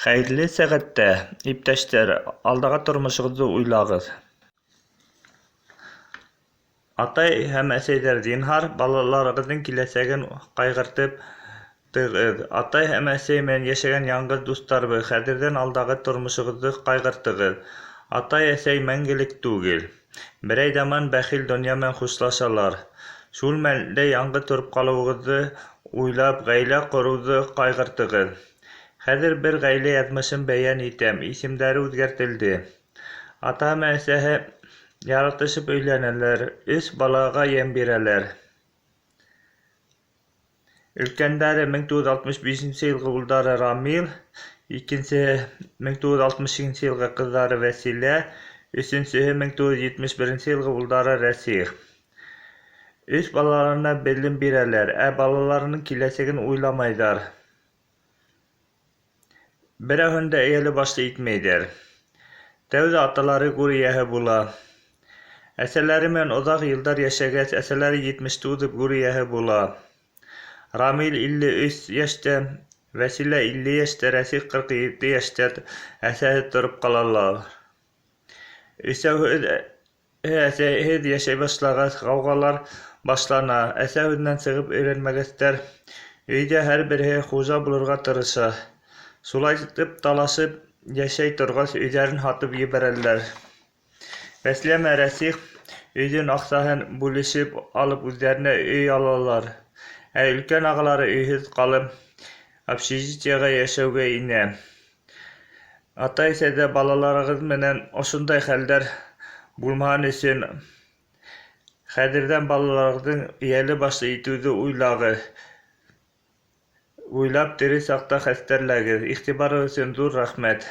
Хәйерле сәғәттә, иптәштәр, алдағы тормошоғоҙҙо уйлағыҙ. Атай һәм әсәйҙәр, зинһар, балаларығыҙҙың киләсәген ҡайғыртып тығыҙ. Атай һәм әсәй менән йәшәгән яңғыҙ дуҫтарыбыҙ, хәҙерҙән алдағы тормошоғоҙҙо ҡайғыртығыҙ. Атай-әсәй мәңгелек түгел. Берәй заман бәхил донъя менән хушлашалар. Шул мәлдә яңғыҙ тороп ҡалыуығыҙҙы уйлап, ғаилә ҡороуҙы ҡайғыртығыҙ. Хәҙер бер ғаилә яҙмышын бәйән итәм, исемдәре үҙгәртелде. Атаһы менән әсәһе яратышып өйләнәләр, өс балаға йән бирәләр. Өлкәндәре 1965 нче йылғы улдары Рамил, икенсеһе 1962 йылғы ҡыҙҙары Вәсилә, өсөнсөһө 1971 нче йылғы улдары Рәсих. Өс балаларына белем бирәләр, ә балаларының киләсәген уйламайҙар. Берәүһен дә эйәле-башлы итмәйҙәр. Тәүҙә аталары гүр эйәһе була. Әсәләре менән оҙаҡ йылдар йәшәгәс, әсәләре етмеште уҙып гүр эйәһе була. Рамил 53 йәштә, Вәсилә 50 йәштә, Рәсих 47 йәштә әсәһеҙ тороп ҡалалар. Өсәүһе әсәйһеҙ йәшәй башлағас, ғауғалар башлана. Әсә һүҙенән сығып өйрәнмәгәстәр, өйҙә һәр береһе хужа булырға тырыша. Шулайтып талашып йәшәй торғас, өйҙәрен һатып ебәрәләр. Вәсилә менән Рәсих өйҙөң аҡсаһын бүлешеп алып үҙҙәренә өй алалар. Ә өлкән ағалары өйһөҙ ҡалып, общежитиеға йәшәүгә инә. Атай-әсәйҙәр, балаларығыҙ менән ошондай хәлдәр булмаһын өсөн хәҙерҙән балаларығыҙҙың эйәле-башлы итеүҙе уйлағыҙ. Уйлап, тере саҡта хәстәрләгеҙ. Иғтибарығыҙ өсөн ҙур рәхмәт.